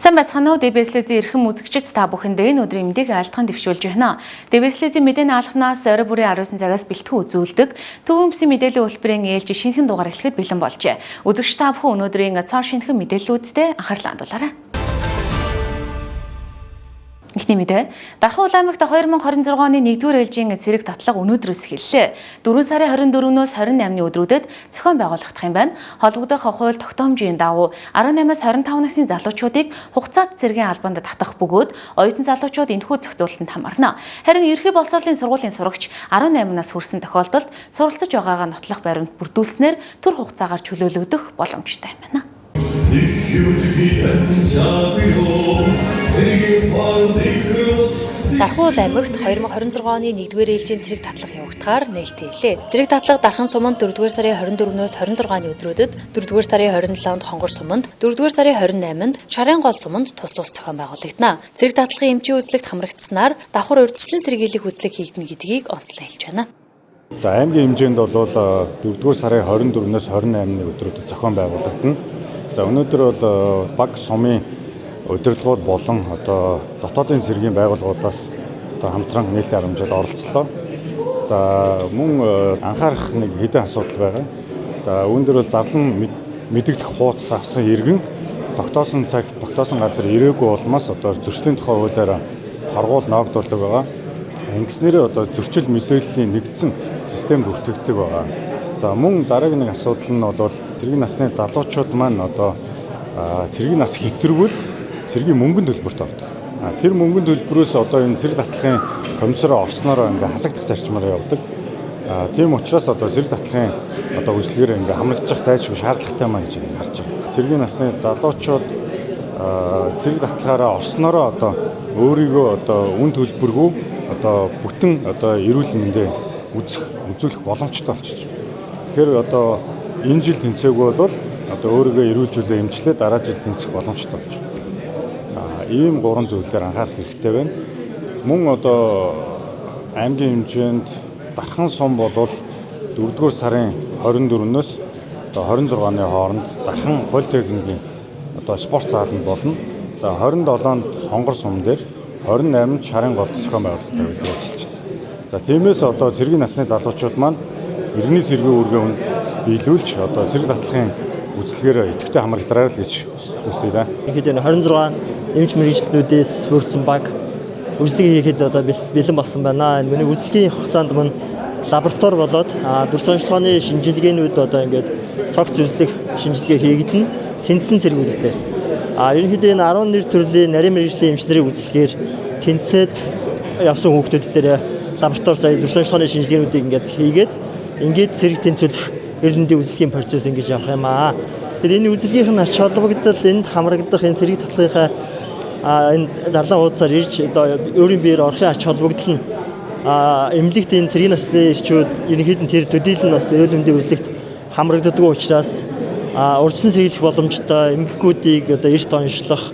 Сайн байцгаана уу? DBS телевизийн эрхэм үзэгчид, та бүхэндээ энэ өдрийн мэндийг айлтган дэвшүүлж байна. DBS телевизийн мэдээний алхнаас орой бүрийн 19 цагаас бэлтгэн үзүүлдэг Төвийн бүсийн мэдээллийн хөтөлбөрийн ээлж шинэхэн дугаар эхлэхэд бэлэн болжээ. Үзэгч та бүхэн өнөөдрийн цоо шинэхэн мэдээллүүдтэй анхаарлаа хандуулаарай. Эхний мэдээ. Дархан аймагт 2026 оны 1-р ээлжийн цэрэг татлага өнөөдрөөс эхэллээ. 4 сарын 24-өөс 28-ны өдрүүдэд зохион байгуулагдах юм байна. Холбогдох хууль тогтоомжийн дагуу 18-аас 25 насны залуучуудыг хугацаат цэргийн албанд татах бөгөөд оюутан залуучууд энэхүү зохицуулалтанд хамаарна. Харин ерөнхий боловсролын сургуулийн сурагч 18 нас хүрсэн тохиолдолд суралцаж байгаагаа нотлох баримт бүрдүүлснээр түр хугацаагаар чөлөөлөгдөх боломжтой юм байна. Дархан уул аймагт 2026 оны 1-р ээлжийн цэрэг татлага явагдахаар нээлттэй. Цэрэг татлага Дархан суманд 4-р сарын 24-өөс 26-ны өдрүүдэд, 4-р сарын 27-нд Хонгор суманд, 4-р сарын 28-нд Шарын гол суманд тус тус зохион байгуулагдана. Цэрэг татлагын эмчийн үзлэгт хамрагдсанаар давхар урьдчилан сэргийлэх үзлэг хийгдэнэ гэдгийг онцлон хэлж байна. За, аймгийн хэмжээнд бол 4-р сарын 24-өөс 28-ны өдрүүдэд зохион байгуулагдана. За, өнөөдөр бол баг сумын удирдлагууд болон одоо дотоодын цэргийн байгууллагуудаас одоо хамтран нээлттэй харамжаад оролцлоо. За, мөн анхаарах нэг хэдэн асуудал байгаа. За, үүн дээр бол зарлан мэдэгдэх хуудас авсан иргэн тогтоосон цагт тогтоосон газар ирээгүй улмаас одоо зөрчлийн тухай хуулиар торгуул ноогдуулдаг байгаа. Ингэснээрээ одоо зөрчил мэдээллийн нэгдсэн системд бүртгэгддэг байгаа. За, мөн дараагийн нэг асуудал нь бол цэргийн насны залуучууд маань одоо цэргийн нас хэтэрвэл цэргийн мөнгөн төлбөрт ордог. Тэр мөнгөн төлбөрөөс одоо энэ цэрэг татлагын комиссороо орснороо ингээ хасагдах зарчмаар явдаг. Тийм учраас одоо цэрэг татлагын одоо үзлэгээр ингээ хамрагдчих зайлшгүй шаардлагатай маа гэж харж байгаа. Цэргийн насны залуучууд цэрэг татлагаараа орснороо одоо өөрийгөө одоо үн төлбөргүй одоо бүтэн одоо эрүүл мэндээ үзэх үзүүлэх боломжтой болчихж. Тэгэхээр одоо энэ жил тэнцээгүй бол одоо өөрийгөө эрүүлжүүлээ эмчлээ дараа жил тэнцэх боломжтой болж байна. Ийм гурван зүйлээр анхаарах хэрэгтэй байна. Мөн одоо аймгийн хэмжээнд Дархан сум болвол 4-р сарын 24-өөс одоо 26-ны хооронд Дархан политехникийн одоо спорт зааланд болно. За, 27-нд Хонгор сум дээр, 28-нд Шарын голд зохион байгуулалттай ажиллаж байна. За, тиймээс одоо цэргийн насны залуучууд маань иргэний цэргийн үүргээ биелүүлж одоо цэрэг татлагын үзлэгээр идэвхтэй хамрагдраарай л гэж хүсье дээ. Ихэд энэ 26 эмч мэргэжилтнүүдээс бүрдсэн баг үзлэг хийхэд одоо бэлэн болсон байна. Энэ миний үзлэгийн хугацаанд мөн лаборатори болоод дүрс онцлогооны шинжилгээнүүд одоо ингээд цогц үзлэг шинжилгээ хийгдэнэ. Тэнцсэн цэргүүдтэй. Ерөнхийдөө энэ 11 төрлийн нарийн мэргэжлийн эмч нарын үзлэгээр тэнцээд явсан хүүхдүүд дээр лаборатори сая дүрс онцлогооны шинжилгээнүүдийг ингээд хийгээд ингээд цэрэг тэнцвүүлэх эрүүл үзлэгийн процесс ингэж явах юм аа. Тэгэхээр энэ үзлэгийнх нь ач холбогдол энд хамрагдах энэ цэрэг татлагынхаа энэ зарлан хуудасаар ирж одоо өөрийн биеэр орохын ач холбогдол нь эмнэлэгт энэ цэргийн насны эрчүүд ерөнхийд нь тэр төдийл нь бас эрүүл мэндийн үзлэгт хамрагддаггүй учраас урьдчилан сэргийлэх боломжтой эмгэгүүдийг одоо эрт онцлох,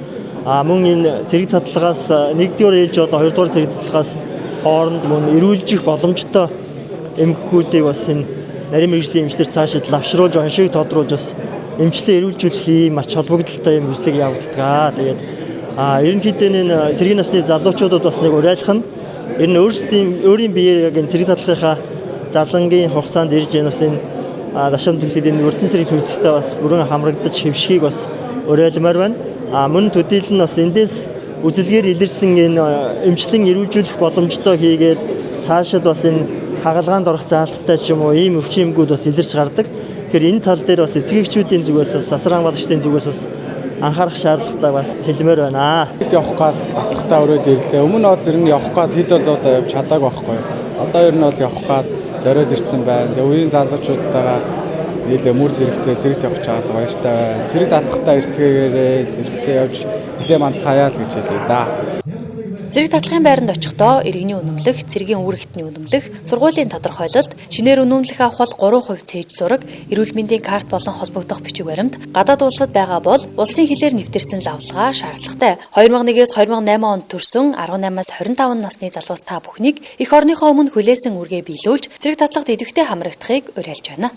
мөн энэ цэрэг татлагаас нэгдүгээр ээлж болон хоёрдугаар цэрэг татлагаас хооронд мөн эрүүлжих боломжтой эмгэгүүдийг бас энэ нарийн мэргэжлийн эмчлэр цаашид лавшруулж, оншийг тодруулж бас эмчлээ эрүүлжүүлэх ийм ач холбогдолтой юм үзлэг явагддаг. Тэгээд ерөнхийдөө энэ цэргийн насны залуучуудад бас нэг уриалах нь ер нь өөрсдийн өөрийн биеэр яг энэ цэрэг татлагынхаа зарлангийн хугацаанд ирж энэ бас энэ дашаам төлөхөд энэ урьдчилан сэргийлэх үзлэгтээ бас бүрэн хамрагдаж хэвшихийг бас уриалмаар байна. Мөн төдийл нь бас эндээс үзлэгээр илэрсэн энэ эмчлэн эрүүлжүүлэх боломжтой хийгээд цаашид бас энэ хагалгаанд орох заалттай ч юм уу ийм өвчин эмгүүд бас илэрч гардаг. Тэгэхээр энэ тал дээр бас эцэг эхчүүдийн зүгээс бас асар хамгаалагчдын зүгээс бас анхаарах шаардлагатай бас хэлмээр байна. Явах гал татлагтаа өрөөд ирлээ. Өмнө нь бол ер нь явах гад хэд удаа явж чадаагүй байхгүй. Одоо ер нь бол явах гад зориод ирсэн байна. Тэгээ үеийн залуучуудтайгаа нийлээ мөр зэрэгцээ цэрэгт явах чад баяртай байна. Цэрэг татлагтаа ирцгээгээрээ цэрэгтээ явж нэлээ манцгаая л гэж хэлье да. Цэрэг татлагын байранд очихдоо иргэний үнэмлэх, цэргийн үүрэгтний үнэмлэх, сургуулийн тодорхойлолт, шинээр үнэмлэх авах бол 3% цээж зураг, эрүүл мэндийн карт болон холбогдох бичиг баримт, гадаад улсад байгаа бол улсын хилээр нэвтэрсэн лавлгаа шаардлагатай. 2001-ээс 2008 онд төрсөн 18-аас 25 насны залуус та бүхнийг эх орныхоо өмнө хүлээсэн үүргээ биелүүлж, цэрэг татлагт идэвхтэй хамрагдахыг уриалж байна.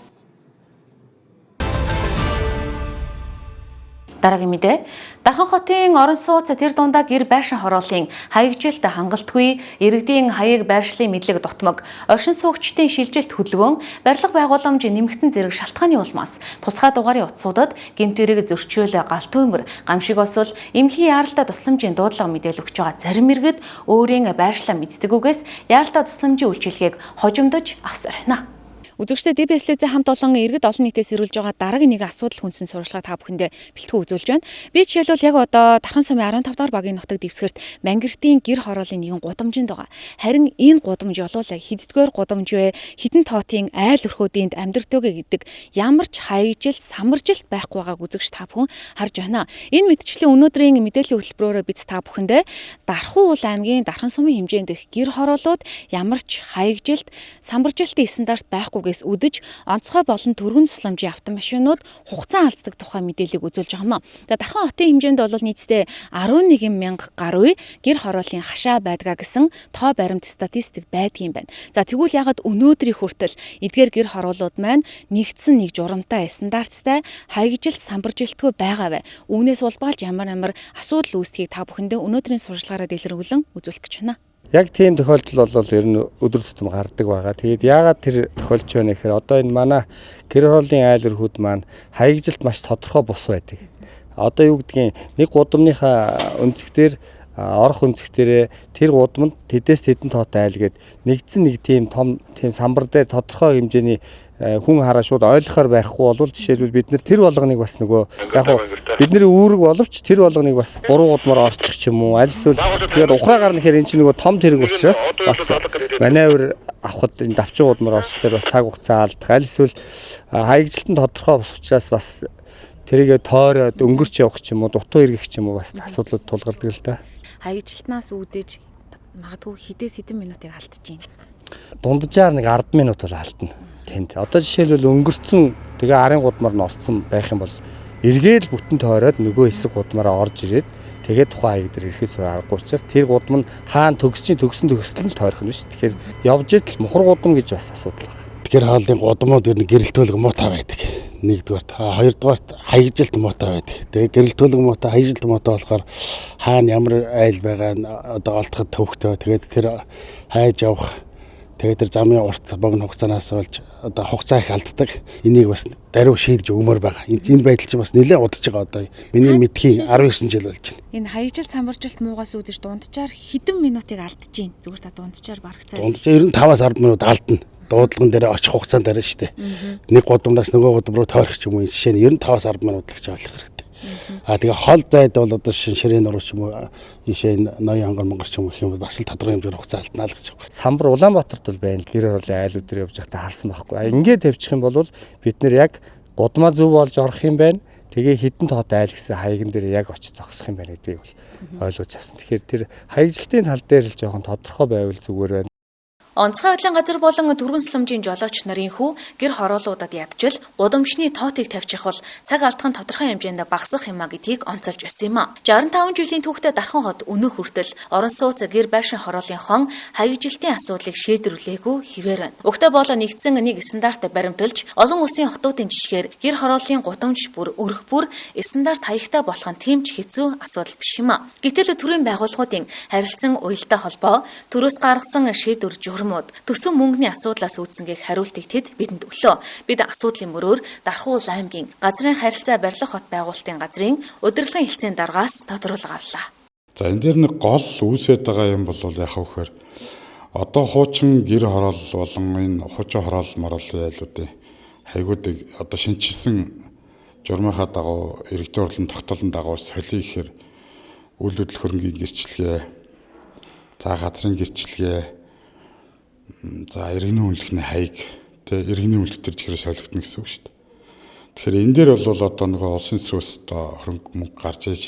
Дараагийн мэдээ. Дархан хотын орон сууц тэр дундаа гэр байшин хорооллын хаягжилт хангалтгүй, иргэдийн хаяг байршлын мэдлэг дутмаг, оршин суугчдын шилжилт хөдөлгөөн, барилга байгууламж нэмэгдсэн зэрэг шалтгааны улмаас тусгай дугаарын утсуудад гэмт хэрэг зөрчил, гал төмөр, гамшиг осол, эмнэлгийн яаралтай тусламжийн дуудлага мэдээлэл өгч байгаа зарим иргэд өөрийн байршлаа мэддэггүйгээс яаралтай тусламжийн үйлчилгээг хожимдож авсаар байна. Үзэгчдээ DBS телевизийн хамт олон иргэд олон нийтээс ирүүлж байгаа дараагийн нэг асуудал хүндсэн сурчлагаа та бүхэндээ бэлтгэн үзүүлж байна. Би жишээлбэл яг одоо Дархан сумын 15 дугаар багийн нутаг дэвсгэрт Мангертийн гэр хорооллын нэгэн гудамжинд байгаа. Харин энэ гудамж болвол хэддүгээр гудамж вэ? Хідэн тоотын айл өрхөөдөнд амьдрдаг гэдэг ямар ч хаягжил, самаржилт байхгүй байгааг үзэгч та бүхэн харж байна. Энэ мэтчлийн өнөөдрийн мэдээллийн хөтөлбөрөөрөө бид та бүхэндээ Дархан уул аймгийн Дархан сумын хэмжээнд их гэр хорооллууд ямар ч хаягжилт, самаржилтын стандарт байхгүй үдэж онцгой болон түргэн тусламжийн автомашинууд хугацаа алддаг тухай мэдээллийг үзүүлж байгаа юм а. За Дархан хотын хэмжээнд бол нийтдээ 11 мянга гаруй гэр хорооллын хашаа байдгаа гэсэн тоо баримт статистик байдгийн байна. За тэгвэл ягаад өнөөдрийн хүртэл эдгээр гэр хорооллууд маань нэгдсэн нэг журамтай стандарттай хаягжил самбаржилтгүй байгаа вэ? Үүнээс улбаалж ямар ямар асуудал үүсдэгийг та бүхэндээ өнөөдрийн сурчлагаараа дэлгэрэнгүй үзүүлэх гэж байна. Яг тийм тохиолдол бол ер нь өдөр тутам гардаг байгаа. Тэгээд яагаад тэр тохиолдож байна гэхээр одоо энэ манай гэр хорооллын айл өрхүүд маань хаягжилт маш тодорхой бус байдаг. Одоо юу гэдгийг нэг гудамныхаа өнцөг дээр орох өнцөг дээрээ тэр гудамд тэдээс тэдэн тоотой айл гээд нэгдсэн нэг тийм том тийм самбар дээр тодорхой хэмжээний хүн хараа шууд ойлгохоор байхгүй бол жишээлбэл бид нэр тэр болгоныг бас нөгөө яг хуу бидний үүрэг боловч тэр болгоныг бас буруу гудмаар орчих ч юм уу аль эсвэл тэгээд ухраа гарна гэхээр эн чинь нөгөө том тэрэг учраас бас манайвар авахд энэ давчин гудмаар орчих тэр бас цаг хугацаа алдах аль эсвэл хаягжилтан тодорхой бус учраас бас тэрийгэ тойроод өнгөрч явах ч юм уу дутуу эргэх ч юм уу бас асуудлууд тулгардаг л да. Хаягжилтнаас үүдэж магадгүй хэдээс хэдэн минутыг алдчихээн. Дунджаар нэг 10 минут бол алдна. Тэнд. Одоо жишээлбэл өнгөрцөн тэгээ арын гудмаар нь орцсон байх юм бол эргээл бүтэн тойроод нөгөө хэсэг гудмаараа орж ирээд тэгээ тухайн хаяг дээр ирэхээс аргагүй учраас тэр гудам нь хаана төгсчин төгсөн төгсөл нь тойрох нь биш. Тэгэхээр явж идэл мухар гудам гэж бас асуудал байна. Тэр хоолын гудамууд ер нь гэрэлтүүлэг муутай байдаг. Нэгдүгээрт, хоёрдугаарт хаягжилт муутай байдаг. Тэгээ гэрэлтүүлэг муутай, хаягжилт муутай болохоор хаана ямар айл байгаа нь одоо олдоход төвхтөө. Тэгээд тэр хайж явах тэгээд тэр замын урт богино хугацаанаас болж одоо хугацаа их алддаг. Энийг бас даруй шийдэж өгмөр байгаа. Энэ байдал чинь бас нэлээд удаж байгаа одоо. Миний мэдхийн 19 жил болж байна. Энэ хаягжил самбаржилт муугаас үүдэж дунджаар хэдэн минутыг алдчихээн. Зүгээр та дунджаар бараг цай. Дунджаар 95-аас 10 минут алдна. Дуудлаган дээр очих хугацаанд арай шүү дээ. Нэг гудамнаас нөгөө гудам руу тойрох ч юм уу жишээ нь 95-аас 10 минут л гэж ойлгох хэрэгтэй. А тэгээ хол зайд бол одоо ширээ нуруу ч юм уу жишээ нь ноён хангар монгор ч юм уу гэх юм бол бас л тодорхой хэмжээгээр хугацаа алднаа л гэж байна. Самбар Улаанбаатарт бол байна. Гэр хорооллын айлууд дээр явж байхдаа харсан байхгүй. Ингээд тавьчих юм бол бид нэр яг гудмаа зөв болж орох юм байна. Тэгээ хідэн тоотой айл гэсэн хаяган дээр яг очиж зогсох юм байна гэдгийг бол ойлгож авсан. Тэгэхээр тэр хаягжилтын тал дээр л жоохон тодорхой байвал зүгээр байна. Онцгой байдлын газар болон түргэн сламжийн жолооч нарын хүү гэр хороолуудад ядчил гудамжны тоотыг тавьчих бол цаг алдах нь тодорхой хэмжээнд багасах юм а гэдгийг онцолж байсан юм а. 65 жилийн түүхтэй Дархан хот өнөөх хүртэл орон сууц гэр байшин хорооллын хон хаягжилтын асуудлыг шийдвэрлээгүй хэвээр байна. Угтаа болоо нэгдсэн нэг стандарт баримталж олон улсын хотуудын жишгээр гэр хорооллын гудамж бүр өрх бүр стандарт хаягтай болох нь тийм ч хэцүү асуудал биш юм а. Гэтэл төрийн байгууллагуудын харилцан уялдаа холбоо төрөөс гаргасан шийдвэр журам төсөн мөнгөний асуудлаас үүдсэн гэх хариултыг тэд бидэнд өглөө. Бид асуудлын мөрөөр Дархан уул аймгийн газрын харилцаа барилга хот байгуулалтын газрын удирдлагын хэлтсийн даргаас тодруулга авлаа. За энэ дээр нэг гол үүсээд байгаа юм бол яхав гэхээр одоо хуучин гэр хороол болон энэ хуучин хороол мороолын айлуудын хаягуудыг одоо шинэчилсэн журмынхаа дагуу иргэдийн хурлын тогтоолын дагуу солиё гэхээр үйл хөдлөх хөрөнгийн гэрчлэгээ, за газрын гэрчлэгээ, за иргэний үнэлгэний хаяг тэ иргэний үнэлэг төр чихрээ солигдно гэсэн үг шүү дээ. Тэгэхээр энэ дээр бол одоо нөгөө улсын төсвөөс одоо хөрөнгө мөнгө гарч иж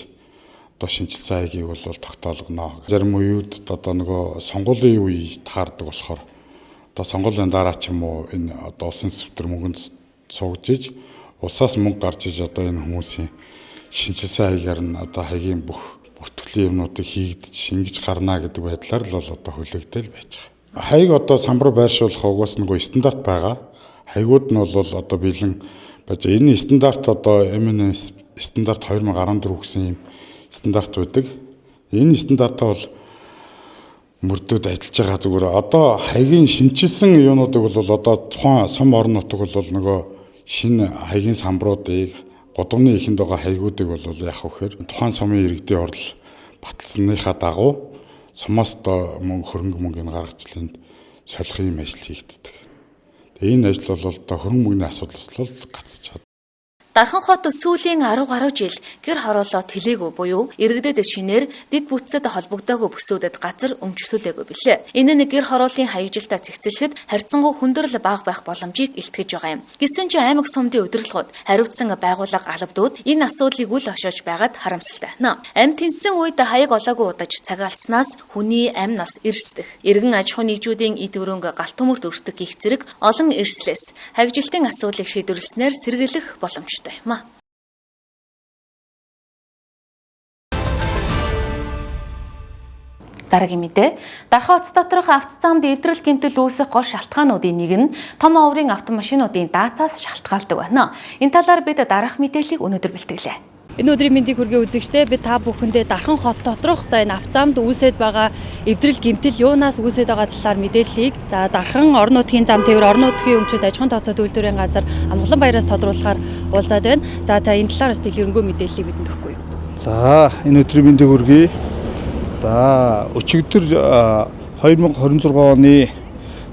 одоо шинэчилсэн хаягийг бол тогтоолгоно. Зарим үеүд одоо нөгөө сонгуулийн үе таардаг болохоор одоо сонгуулийн дараа ч юм уу энэ одоо улсын төсөв төр мөнгөнд суугж иж улсаас мөнгө гарч иж одоо энэ хүмүүсийн шинэчилсэн хаягаар нь одоо хаягийн бүх бүртгэлийн юмнуудыг хийгдэж ингэж гарна гэдэг байдлаар л бол одоо хүлээгдэл байж байгаа. Хаяг одоо самбар байршуулах угаас нөгөө стандарт байгаа. Хаягууд нь бол одоо бэлэн байж энэ стандарт одоо MNS стандарт 2014 гэсэн ийм стандарт байдаг. Энэ стандартаа бол мөрдөөд ажиллаж байгаа зүгээр. Одоо хаягийн шинэчилсэн юунуудыг бол одоо тухайн сум орон нутаг бол нөгөө шинэ хаягийн самбаруудыг гудамны эхэнд байгаа хаягуудыг бол яах вэ гэхээр тухайн сумын иргэдийн орол баталсныхаа дагуу сумаас одоо мөнгө хөрөнгө мөнгөний гаргачлалыг солих юм ажил хийгддэг. Тэгээ энэ ажил бол одоо хөрөнгө мөнгөний асуудлаас л гацж чад. Дархан хот сүүлийн 10 гаруй жил гэр хорооллоо тэлээгүй буюу иргэдэд шинээр дэд бүтцэд холбогдоогүй бүсүүдэд газар өмчлүүлээгүй билээ. Энэ нь гэр хорооллын хаягжилтаа цэгцлэхэд харьцангуй хүндрэл бага байх боломжийг илтгэж байгаа юм. Гэсэн чинь аймаг сумдын удирдлагууд хариуцсан байгууллага албадууд энэ асуудлыг үл хошоож байгаад харамсалтай байна. Амь тэнсэн үед хаяг олоогүй удаж цаг алдснаас хүний амь нас эрсдэх. Иргэн аж ахуйн нэгжүүдийн эд өрөнгө галт төмөрт өртөх гих зэрэг олон эрслээс хаягжилтын асуудлыг шийдвэрлэснээр сэргийлэх боломжтой юм а. Дараагийн мэдээ. Дархан хот доторх автозамд эвдрэл гэмтэл үүсэх гол шалтгаануудын нэг нь том оврын автомашинуудын даацаас шалтгаалдаг байна. Энэ талаар бид дараах мэдээллийг өнөөдөр бэлтгэлээ. Энэ өдрийн мэндийг хүргэе үзэгчдээ, бид та бүхэндээ Дархан хот доторх за энэ автозамд үүсээд байгаа эвдрэл гэмтэл юунаас үүсээд байгаа талаар мэдээллийг за Дархан орон нутгийн зам тээвэр орон нутгийн өмчит аж ахуйн тооцоо үйлдвэрийн газар Амгалан баяраас тодруулахаар уулзаад байна. За та энэ талаар бас дэлгэрэнгүй мэдээллийг бидэнд өгөхгүй юу? За энэ өдрийн мэндийг хүргэе. За өчигдөр 2026 оны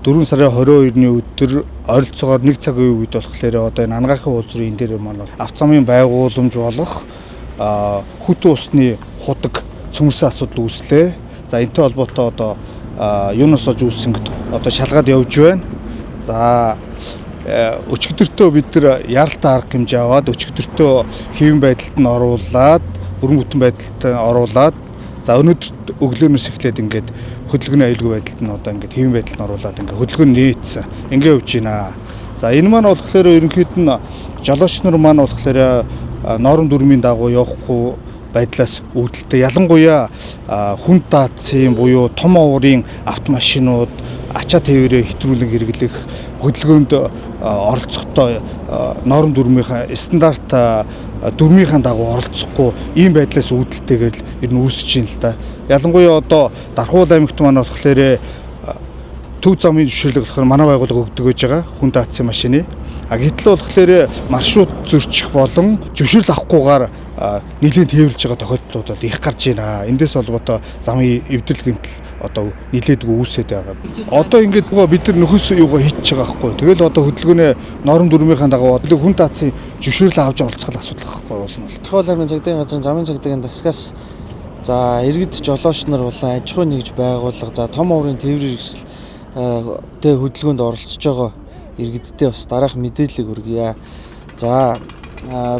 4 сарын 22-ны өдөр ойролцоогоор 1 цагийн үед болохоор одоо энэ Ангаахын уулзрын энэ дээр маань автозамын байгууламж болох хүтэн усны худаг цөмөрсөн асуудал үүслээ. За энэтэй холбоотой одоо юунаас олж үүссэн гэд одоо шалгаад явж байна. За өчигдөртөө бид нар яралтай арга хэмжээ аваад өчигдөртөө хэвэн байдалд нь оруулаад, бүрэн бүтэн байдалд нь оруулаад, за өнөөдөр өглөөнөөс эхлээд ингээд хөдөлгөөний аюулгүй байдалд нь одоо ингээд хэвэн байдалд нь оруулаад ингээд хөдөлгөөн нээсэн. Ингээ явж байна. За энэ маань болохоор ерөнхийд нь жолооч нар маань болохоор норм дүрмийн дагуу явахгүй байдлаас үүдэлтэй. Ялангуяа хүнд даацын буюу том оврын автомашинууд ачаа тээврээ хэтрүүлэн хэрэглэх, хөдөлгөөнд оролцохдоо норм дүрмийнхаа стандарт дүрмийнхаа дагуу оролцохгүй ийм байдлаас үүдэлтэйгээл ер нь үүсэж байна л да. Ялангуяа одоо Дархуул аймагт маань болохоор төв замын зөвшөөрлөг болохоор манай байгууллага өгдөг гэж байгаа хүн даацын машины. А гэтэл болохоор маршрут зөрчих болон зөвшөөрөл авахгүйгээр нэлээд тээвэрлж байгаа тохиолдлууд бол их гарч байна. Эндээс холбоотой замын эвдрэл гэмтэл одоо нэлээдгүй үүсээд байгаа. Одоо ингээд бид нар нөхөс юугаа хийчих байгаа байхгүй. Тэгэл одоо хөдөлгөөний норм дүрмийнхаа дагуу хүн даацын зөвшөөрөл авч оролцох асуудал байхгүй болно. Дархан аймгийн цагдаагийн газрын замын цагдаагийн тасгаас за иргэд жолооч нар болон аж ахуйн нэгж байгууллага за том оврын тээврийн хэрэгсэл тэ хөдөлгөөнд оролцож байгаа иргэдтэй бас дараах мэдээллийг хүргье. За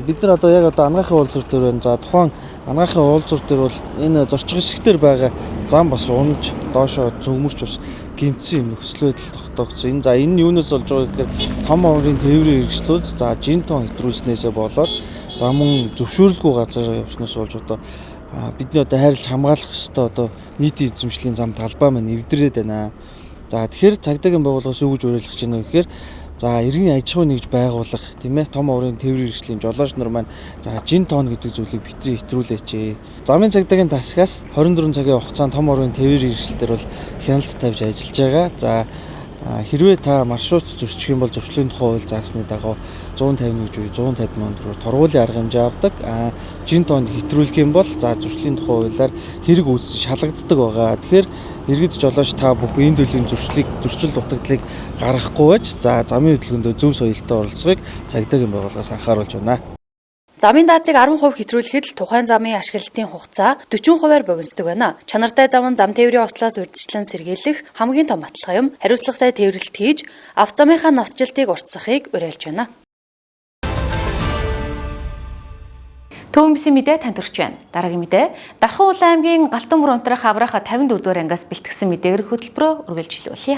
бид нар одоо яг одоо Ангаахын уулзуур дээр байна. За тухайн Ангаахын уулзуур дээр бол энэ зорчих хэсэг дээр байгаа зам бас унаж доошоо зөмөрч бас гэмтсэн юм нөхцөл байдал тогтоогдсон. Энэ за энэ нь юунаас болж байгаа гэхээр том оврын тээврийн хэрэгслүүд за жин тон хэтрүүлснээсээ болоод за мөн зөвшөөрлгүй газар явснаас болж одоо бидний одоо хайрлж хамгаалах ёстой одоо нийтийн эзэмшлийн зам талбай маань эвдрээд байна. За тэгэхээр цагдаагийн байгууллагаас юу гэж уриалгах чинь вэ гэхээр за иргэн аж ахуйн нэгж байгууллага тийм ээ том оврын тээврийн хэрэгслийн жолооч нар маань за жин тоон гэдэг зүйлийг битгий хэтрүүлээч. Замын цагдаагийн тасгаас 24 цагийн хугацаанд том оврын тээврийн хэрэгсэл дээр бол хяналт тавьж ажиллаж байгаа. За хэрвээ та маршрут зөрчих юм бол зөрчлийн тухай хууль заасны дагуу 151 буюу 150 сая торгуулийн арга хэмжээ авдаг. Жин тоонд хэтрүүлэх юм бол за зөрчлийн тухай хуулиар хэрэг үүссэн шалгагддаг байгаа. Тэгэхээр иргэд жолооч та бүхэн энэ төрлийн зөрчил дутагдлыг гаргахгүй байж за замын хөдөлгөөндөө зөв соёлтой оролцохыг цагдаагийн байгууллагаас анхааруулж байна. Замын даацыг 10% хэтрүүлэхэд л тухайн замын ашиглалтын хугацаа 40%-аар богиносдог байна. Чанартай зам нь зам тээврийн ослоос урьдчилан сэргийлэх хамгийн том баталгаа юм. Хариуцлагатай тээвэрлэлт хийж автозамынхаа насжилтыг уртсахыг уриалж байна. Төмсийн мэдээ танд хүрч байна. Дараагийн мэдээ Дархан Улаан аймгийн Галт Төмөр унтрах аврах 54 дугаар ангиас бэлтгэсэн мэдээгээр хөтөлбөрөөр үргэлжлүүлье.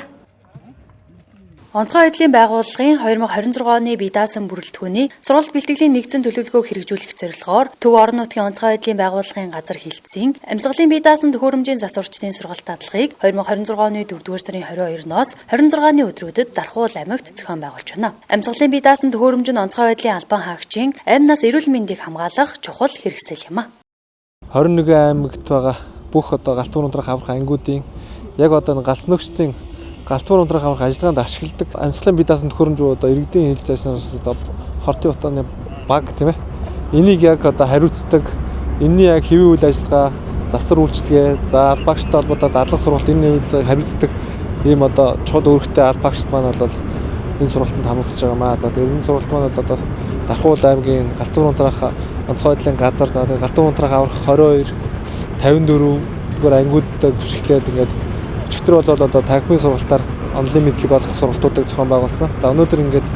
Онцгой байдлын байгууллагын 2026 оны бие даасан бүрэлдэхүүний сургалт бэлтгэлийн нэгдсэн төлөвлөгөөг хэрэгжүүлэх зорилгоор Төв орон нутгийн онцгой байдлын байгууллагын газар хилцсэн амьсгалын бие даасан төхөөрөмжийн засварчдын сургалт дадлагыг 2026 оны 4-р сарын 22-ноос 26-ны өдрүүдэд Дархуул аймагт зохион байгуулж байна. Амьсгалын бие даасан төхөөрөмж нь онцгой байдлын албан хаагчийн амьнаас эрүүл мэндийг хамгаалах чухал хэрэгсэл юм а. 21 аймагт байгаа бүх одоо галтгуун унтрах аврах ангиудын яг одоо галс нөхчдийн галтгуун унтрах аврах ажиллагаанд ашигладаг амьсгалын бие даасан төхөөрөмж одоо иргэдийн хил зайснаас одоо хортын утааны баг тийм энийг яг одоо хариуцдаг, энэний яг хэвийн үйл ажиллагаа, засвар үйлчилгээ, за албаагчтай холбоотой дадлага сургалт энэ үйл хариуцдаг ийм одоо чухал үүрэгтэй албаагчд маань бол энэ сургалтанд хамрагдаж байгаа маа. За тэгээд энэ сургалт маань бол одоо Дархуул аймгийн галтгуун унтраах онцгой байдлын газар, за тэгээд галтгуун унтраах аврах 22, 54 дугаар ангиудад түшиглээд ингээд өчигдөр бол одоо танхимын сургалтаар онлайн мэдлэг олгох сургалтуудыг зохион байгуулсан. За өнөөдөр ингээд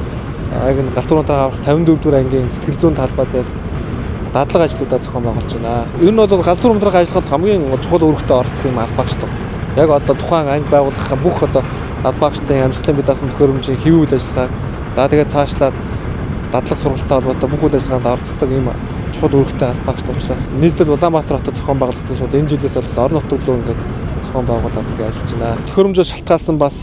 яг энэ галтгуун унтраах аврах 54 дугаар ангийн сэтгэл зүйн талбай дээр дадлага ажлуудаа зохион байгуулж байна. Ер нь бол галтгуун унтраах ажиллагаанд хамгийн чухал үүрэгтэй оролцох юм албаагчд. Яг одоо тухайн анги байгуулах бүх одоо албаагчдын амьсгалын бие даасан төхөөрөмжийн хэвийн үйл ажиллагааг за тэгээд цаашлаад дадлага сургалттай холбоотой бүх үйл ажиллагаанд оролцдог ийм чухал үүрэгтэй албаагчд учраас нийслэл Улаанбаатар хотод зохион байгуулагдсан шууд энэ жилээс бол орон нутаг руу ингээд зохион байгуулад ингээд ажиллаж байна. Төхөөрөмжөөр шалтгаалсан бас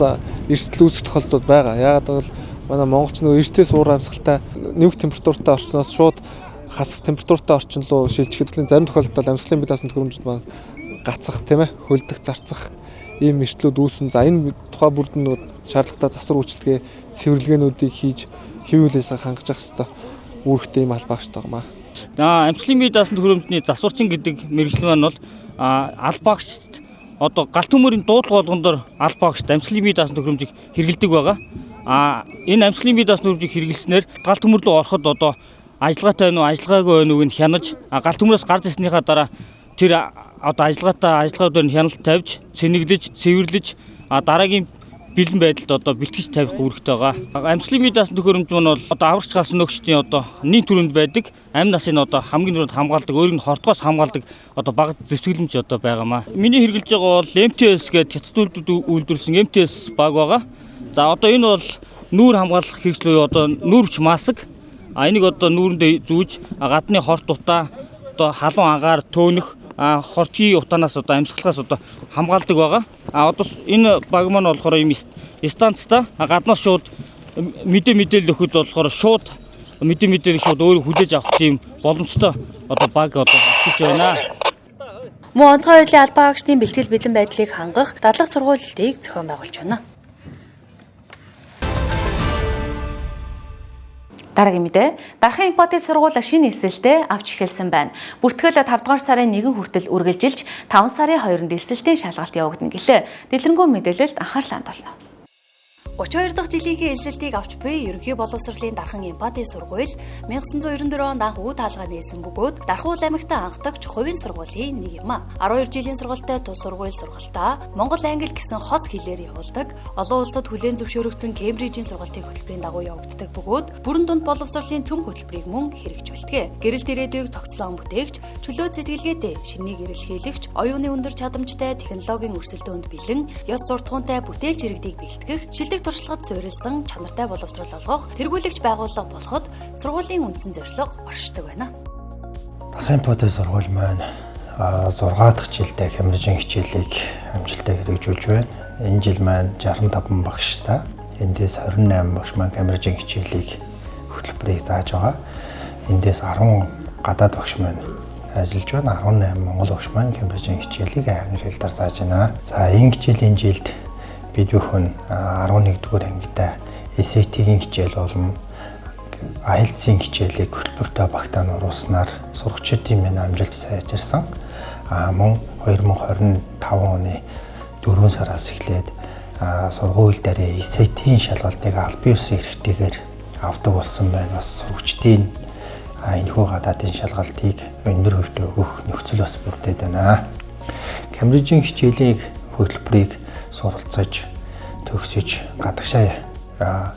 эрсдэл үүсэх тохиолдлууд байгаа. Яагаад гэвэл манай монголч нөгөө эртээс уур амьсгалтай нэмэх температуртай орчноос шууд хасах температуртай орчин руу шилжихэд зарим тохиолдолд амьсгалын бие даасан төхөөрөмжүүд маань гацах тийм хөлдөх, зарцах ийм эрсдлүүд үүсэн. За энэ тухай бүрд нь шаардлагатай засвар үйлчилгээ, цэвэрлэгээнүүдийг хийж хэвийн үйл ажиллагаа хангаж явах ёстой үүрэгтэй ийм албаагчд байгаа маа. Амьсгалын бие даасан төхөөрөмжний засварчин гэдэг мэргэжил маань бол албаагчд одоо галт төмөрийн дуудлага болгон дор албаагчд амьсгалын бие даасан төхөөрөмжийг хэрэглэдэг байгаа. Энэ амьсгалын бие даасан төхөөрөмжийг хэрэглэснээр галт төмөр рүү ороход одоо ажиллагаатай байна уу, ажиллагаагүй байна уу гэх хянаж, галт төмрөөс гарч ирснийхаа дараа тэр одоо ажиллагаатай ажиллагаадаар нь хяналт тавьж, цэнэглэж, цэвэрлэж дараагийн бэлэн байдалд одоо бэлтгэж тавих үүрэгтэй байгаа. Амьсгалын бие даасан төхөөрөмж маань бол одоо аврагч галсан нөхчдийн одоо нийт төрөнд байдаг, амь насын одоо хамгийн түрүүнд хамгаалдаг, өөрийг нь хортгоос хамгаалдаг одоо бага зэвсэглэмж одоо байгаамаа. Миний хэрэглэж байгаа бол МТС гэдэг хятад үйлдвэрлэсэн МТС баг байгаа. За одоо энэ бол нүүр хамгаалах хэрэгсэл буюу одоо нүүрвч маск. Энийг одоо нүүрэндээ зүүж гадны хорт утаа одоо халуун агаар төөнөх хортгийн утаанаас одоо амьсгалахаас одоо хамгаалдаг байгаа. Одоо энэ баг маань болохоор ийм станцтай гаднаас шууд мэдээлэл өгөхөд болохоор шууд мэдээлэл шууд өөрөө хүлээж авах тийм боломжтой одоо баг одоо ашиглаж байна. Мөн онцгой байдлын албан хаагчдын бэлтгэл бэлэн байдлыг хангах дадлага сургуулилтыг зохион байгуулж байна. Дараагийн мэдээ. Дархан импортын сургууль шинэ элсэлтээ авч эхэлсэн байна. Бүртгэл 5 дугаар сарын 1 хүртэл үргэлжилж 5 сарын 2-нд элсэлтийн шалгалт явагдана гэлээ. Дэлгэрэнгүй мэдээлэлд анхаарлаа хандуулна. 32 дахь жилийнхээ элсэлтийг авч буй ерөнхий боловсролын Дархан эмпати сургууль 1994 онд анх үе таалгаа нээсэн бөгөөд Дархуул аймагт анхдагч хувийн сургуулийн нэг юм а. 12 жилийн сургалттай тус сургууль сургалтаа Монгол англи гэсэн хос хэлээр явуулдаг. Олон улсад хүлээн зөвшөөрөгдсөн Кембрижийн сургалтын хөтөлбөрийн дагуу явагддаг бөгөөд бүрэн дунд боловсролын цөм хөтөлбөрийг мөн хэрэгжүүлдэг. Гэрэлт ирээдүйг цогцлон бүтээгч, чөлөө сэтгэлгээтэй, шинийг эрэлхийлэгч, оюуны өндөр чадамжтай, технологийн өрсөлдөөнд бэлэн, ёс суртахуунтай бүтээлч иргэдийг бэлтгэх, шилдэг туршлагад суурилсан чанартай боловсрол олгох, тэргүүлэгч байгууллага болоход сургуулийн үндсэн зорилго оршдог байна. Дархан импортын сургууль маань 6 дахь жилдээ Кембрижийн хичээлийг амжилттай хэрэгжүүлж байна. Энэ жил маань 65 багштай. Эндээс 28 багш маань Кембрижийн хичээлийг хөтөлбөрийг зааж байгаа. Эндээс 10 гадаад багш маань ажиллаж байна. 18 монгол багш маань Кембрижийн хичээлийг англи хэлээр зааж байна. За энэ хичээлийн жилд бид бүхэн 11-р ангидаа SAT-ийн хичээл болон IELTS-ийн хичээлийг хөтөлбөртэй багтаа оруулснаар сурагчдын минь амжилт сайжирсан. Мөн 2025 оны 4 сараас эхлээд сургууль дээрээ SAT-ийн шалгалтыг албан ёсны эрхтэйгээр авдаг болсон байна. Бас сурагчдын энэхүү гадаадын шалгалтыг өндөр хувьд өгөх нөхцөл бас бүрдээд байна. Кембрижийн хичээлийн хөтөлбөрийг суралцаж, төгсөж, гадагшаа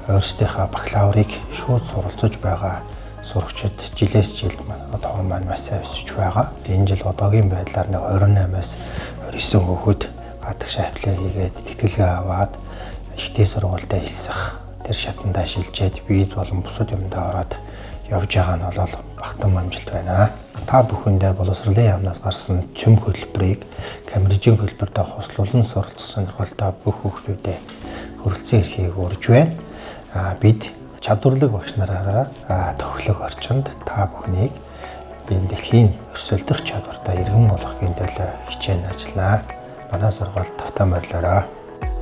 өөрсдийнхөө бакалаврыг шууд суралцаж байгаа сурагчид жилээс жилд тоо маань маш сайн өсөж байгаа. Энэ жил одоогийн байдлаар нэг 28-аас 29 хүүхэд гадагшаа апплай хийгээд тэтгэлгээ аваад Ихтэй сургуультай элсэх тэр шатандаа шилжээд виз болон бусад юмдаа ороод явж байгаа нь бол багтан амжилт байна. Та бүхэндээ боловсролын яамнаас гарсан цөм хөтөлбөрийг Кембрижийн хөтөлбөртөө хослуулан суралцах сонирхолтой бүх хүүхдүүдэд хүрэлцэн ирэхийг урьж байна. Бид чадварлаг багш нараараа тохиолох орчинд та бүхнийг энэ дэлхийн өрсөлдөх чадвартай иргэн болгохын төлөө хичээн ажиллана. Манай сургууль тавтаа морилоорой.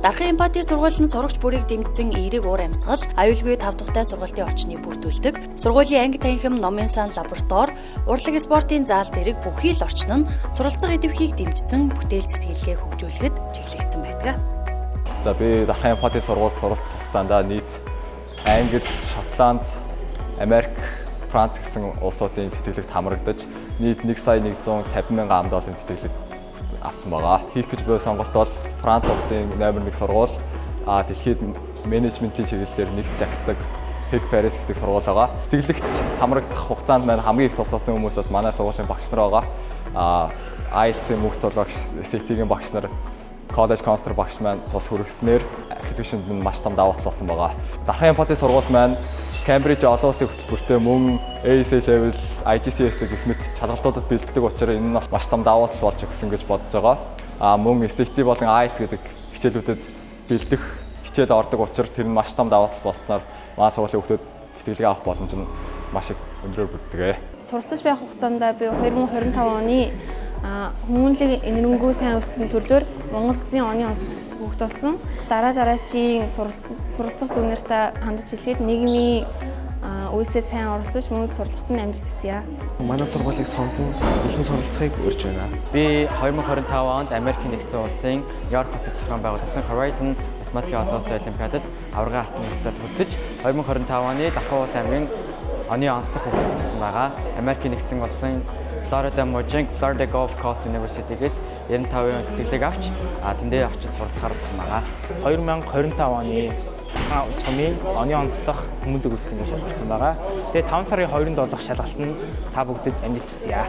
Дархан эмпати сургууль нь сурагч бүрийг дэмжсэн эерэг уур амьсгал, аюулгүй тав тухтай сургалтын орчныг бүрдүүлдэг. Сургуулийн анги танхим, номын сан, лаборатори, урлаг спортын заал зэрэг бүхий л орчин нь суралцах идэвхийг дэмжсэн бүтээл сэтгэлгээ хөгжүүлэхэд чиглэгдсэн байдаг. За би Дархан эмпати сургуульд суралцах хугацаанд нийт Англи, Шотланд, Америк, Франц гэсэн улсуудын тэтгэлэгт хамрагдаж нийт 1 сая 150 мянган ам долларын тэтгэлэг авсан байгаа. Хийх гэж буй сонголт бол Франц улсын номер 1 сургууль, дэлхийд менежментийн чиглэлээр нэгт жагсдаг Hec Paris гэдэг сургууль байгаа. Тэтгэлэгт хамрагдах хугацаанд маань хамгийн их тус болсон хүмүүс бол манай сургуулийн багш нар байгаа. IELTS-ийн мөнх золгогч, SAT-ийн багш нар, college counselor багш маань тус хүргэснээр application-д нь маш том давуу тал болсон байгаа. Дархан эмпати сургууль маань Cambridge олон улсын хөтөлбөртэй мөн ASA level, IGCSE гэх мэт шалгалтуудад бэлддэг учраас энэ нь маш том давуу тал болж өгсөн гэж бодож байгаа. Мөн SAT болон IELTS гэдэг хичээлүүдэд бэлдэх хичээл ордог учраас тэр нь маш том давуу тал болсноор манай сургуулийн хүүхдүүд тэтгэлэг авах боломж нь маш их өндрөөр бүрддэг. Суралцаж байх хугацаанд би 2025 оны хүмүүнлэг энэрэнгүй сайн өссөн төрлөөр Монгол Улсын оны онц хүүхд болсон. Дараа дараачийн суралцах дүнээртээ хандаж хэлэхэд нийгмийн үйлсээ сайн оролцож мөн сурлагт нь амжилт хүсье. Манай сургуулийг сонгон элсэн суралцахыг урьж байна. Би 2025 онд Америкийн нэгдсэн улсын Нью-Йорк хотод зохион байгуулагдсан Horizon математикийн олон улсын олимпиадад аваргын алтан медаль хүртэж 2025 оны Дархан уул аймгийн оны онцлог хүүхэд болсон байгаа. Америкийн нэгдсэн улсын Флорида мужийн Florida Gulf Coast University-гээс 95% тэтгэлэг авч тэндээ очиж суралцахаар болсон байгаа. 2025 оны Дархан сумын оны онцлог хүмүүнлэг үйлсэл ингэ шалгалсан байгаа. Тэгээ 5 сарын 20-нд болох шалгалт нь та бүгдэд амжилт хүсье.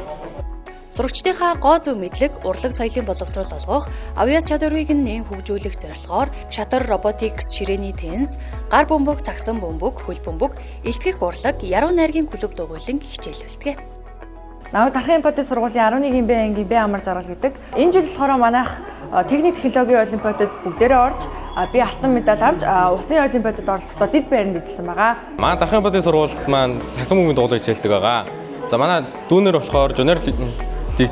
Сурагчдынхаа гоо зүй мэдлэг, урлаг соёлын боловсрол олгох, авьяас чадварыг нь нээн хөгжүүлэх зорилгоор шатар, роботикс, ширээний теннис, гар бөмбөг, сагсан бөмбөг, хөл бөмбөг, илтгэх урлаг, яруу найргийн клуб дугуйлан хичээлүүлдэг. Намайг Дархан эмпати сургуулийн 11-ийн Б ангийн Б амар жаргал гэдэг. Энэ жил болохоор манайх техник технологийн олимпиадад бүгдээрээ орж би алтан медаль авч улсын олимпиадад оролцохдоо дэд байранд эзэлсэн байгаа. Манай Дархан эмпати сургуульд маань сагсан бөмбөгийн дугуйлан хичээлдэг байгаа. За манай дүүнер болохоор junior лиг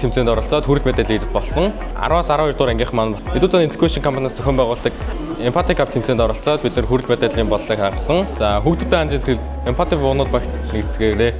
тэмцээнд оролцоод хүрэл медаль эзэд болсон. 10-аас 12 дугаар ангийнх маань Edutan Education компаниас зохион байгуулдаг Empathy Cup тэмцээнд оролцоод бид нар хүрэл медалийн боллыг хангасан. За хүүхдүүдэд ханжин сэтгэл Empathy буунууд багт нэгцгээгээрэй.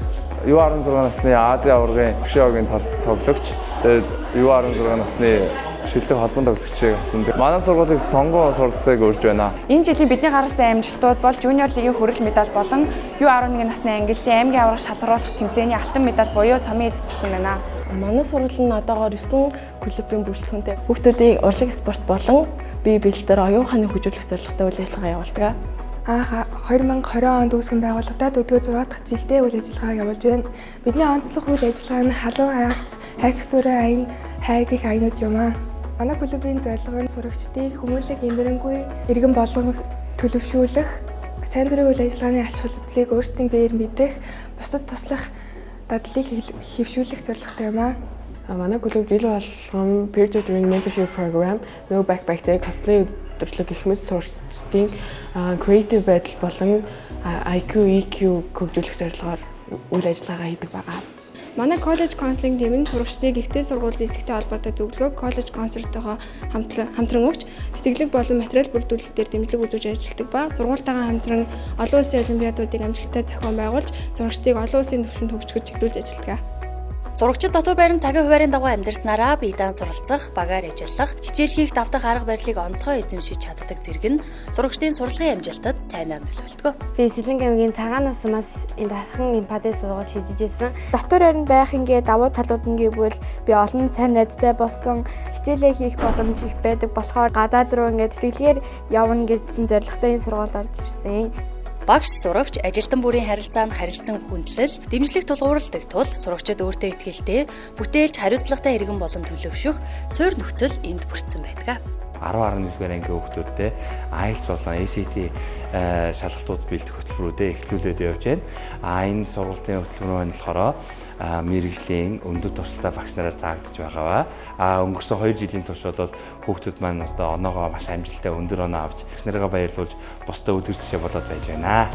U16 насны Азийн аваргын хөшөөгийн тоглогч. Тэгээд U16 насны шилдэг холбон тоглогчийг авсан. Манай сургуулийг сонгон суралцахыг урьж байна. Энэ жилийн бидний гаргасан амжилтууд бол Junior лигийн хүрэл медаль болон U11 насны ангиллын аймгийн аварга шалгаруулах тэмцээний алтан медаль буюу цомын эзэд болсон байна. Манай сургууль нь одоогоор 9 клубын бүрэлдэхүүнтэй. Хүүхдүүдийг урлаг спорт болон бие биелэлээр оюун ухааны хөгжүүлэх зорилготой үйл ажиллагаа явуулдаг. Анх 2020 онд үүсгэн байгуулагдаад өдгөө 6 дахь жилдээ үйл ажиллагаа явуулж байна. Бидний онцлог үйл ажиллагаа нь халуун арц, хайрцаг дүрэн аян, хайр гих аянууд юм аа. Манай клубын зорилго нь сурагчдыг хүмүүнлэг энэрэнгүй иргэн болгон төлөвшүүлэх, сайн дурын үйл ажиллагааны ач холбогдлыг өөрсдийн биеэр мэдрэх, бусдад туслах дадлыг хэвшүүлэх зорилготой юм аа. Манай клуб жил болгон Peer Tutoring Mentorship Program, No Backpack Day, cosplay өдөрлөг гэх мэт сурагчдын creative байдал болон IQ, EQ хөгжүүлэх зорилгоор үйл ажиллагаагаа хийдэг байгаа. Манай коллеж counseling team нь сурагчдыг ихтэй сургуулийн хэсэгтэй холбоотой зөвлөгөөг коллеж counselor-тойгоо хамтран өгч, тэтгэлэг болон материал бүрдүүлэлтээр дэмжлэг үзүүлж ажилладаг ба сургуультайгаа хамтран олон улсын олимпиадуудыг амжилттай зохион байгуулж, сурагчдыг олон улсын түвшинд хөгжөхөд чиглүүлж ажилладаг. Сурагчид дотор байран цагийн хуваарийн дагуу амьдарснараа бие даан суралцах, багаар ажиллах, хичээл хийх давтах арга барилыг онцгой эзэмшиж чаддаг зэрэг нь сурагчдын сурлагын амжилтад сайнаар нөлөөлдөг. Би Сэлэнг аймгийн Цагаан насмаас энэ Дархан эмпати сургууль шийдэж ирсэн. Дотор байранд байх ингээ давуу талууд нь гэвэл би олон сайн найзтай болсон, хичээлээ хийх боломж их байдаг болохоор гадаад руу ингээ тэтгэлгээр явна гэсэн зорилготой энэ сургуульд орж ирсэн. Багш, сурагч, ажилтан бүрийн харилцаа нь харилцан хүндлэл, дэмжлэг тулгуурладаг тул сурагчид өөртөө итгэлтэй, бүтээлч, хариуцлагатай иргэн болон төлөвшөх суурь нөхцөл энд бүрдсэн байдаг. 10 11-р ангийн хүүхдүүдтэй IELTS болон ACT шалгалтууд бэлдэх хөтөлбөрүүдээ эхлүүлээд явж байна. А энэ сургалтын хөтөлбөр маань болохоор мэргэжлийн өндөр туршилттай багш нараар заагдаж байгаа. А өнгөрсөн 2 жилийн турш бол хүүхдүүд маань одоо оноогоо маш амжилттай өндөр оноо авч багш нарыгаа баярлуулж бусдад өдөр жишээ болоод байж байна.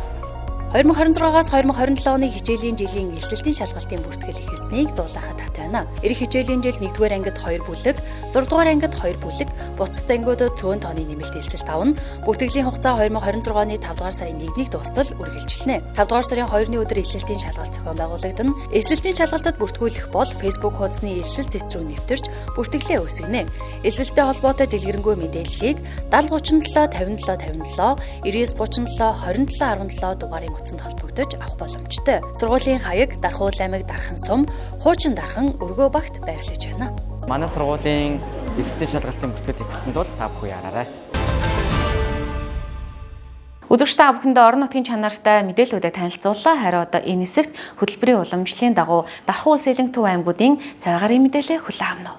2026-аас 2027 оны хичээлийн жилийн элсэлтийн шалгалтын бүртгэл эхэлснийг дуулаахад таатай байна. Ирэх хичээлийн жил 1-р ангид 2 бүлэг, 6-р ангид 2 бүлэг, бусад ангиудад цөөн тооны нэмэлт элсэлт авна. Бүртгэлийн хугацаа 2026 оны 5-р сарын 1-ний дуустал үргэлжилнэ. 5-р сарын 2-ны өдөр элсэлтийн шалгалт зохион байгуулагдана. Элсэлтийн шалгалтад бүртгүүлэх бол Facebook хуудасны элсэлт цэс рүү нэвтэрч бүртгэлээ үүсгэнэ. Элсэлттэй холбоотой дэлгэрэнгүй мэдээллийг 70 37 57 57 99 37 27 17 дугаарын утсанд холбогдож авах боломжтой. Сургуулийн хаяг Дархуул аймаг Дархан сум, Хуучин Дархан Өргөө багт байрлаж байна. Манай сургуулийн элсэлтийн шалгалтын бүртгэл эхэлсэн тул та бүхэн яраарай. Үзэгч та бүхэндээ орон нутгийн чанартай мэдээллүүдэд танилцууллаа. Харин одоо энэ хэсэгт хөтөлбөрийн уламжлалын дагуу Дархан улс Элэнг төв аймагуудын цаг агаарын мэдээлэл хүлээн авна.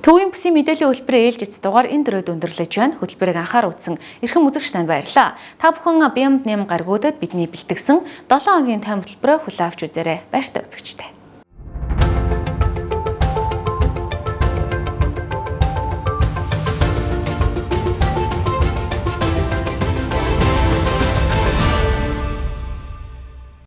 Төвийн бүсийн мэдээллийн хөтөлбөрийн ээлж эц дугаар энэ дөрөд өндөрлөж байна. Хөтөлбөрийг анхаар үзсэн эрхэм үзэгч танд баярлалаа. Та бүхэн BM нэм гаргуудад бидний бэлтгэсэн 7 хоногийн тайм хөтөлбөрөө хүлээн авч үзээрэй. Баяртай үзэгчтэй.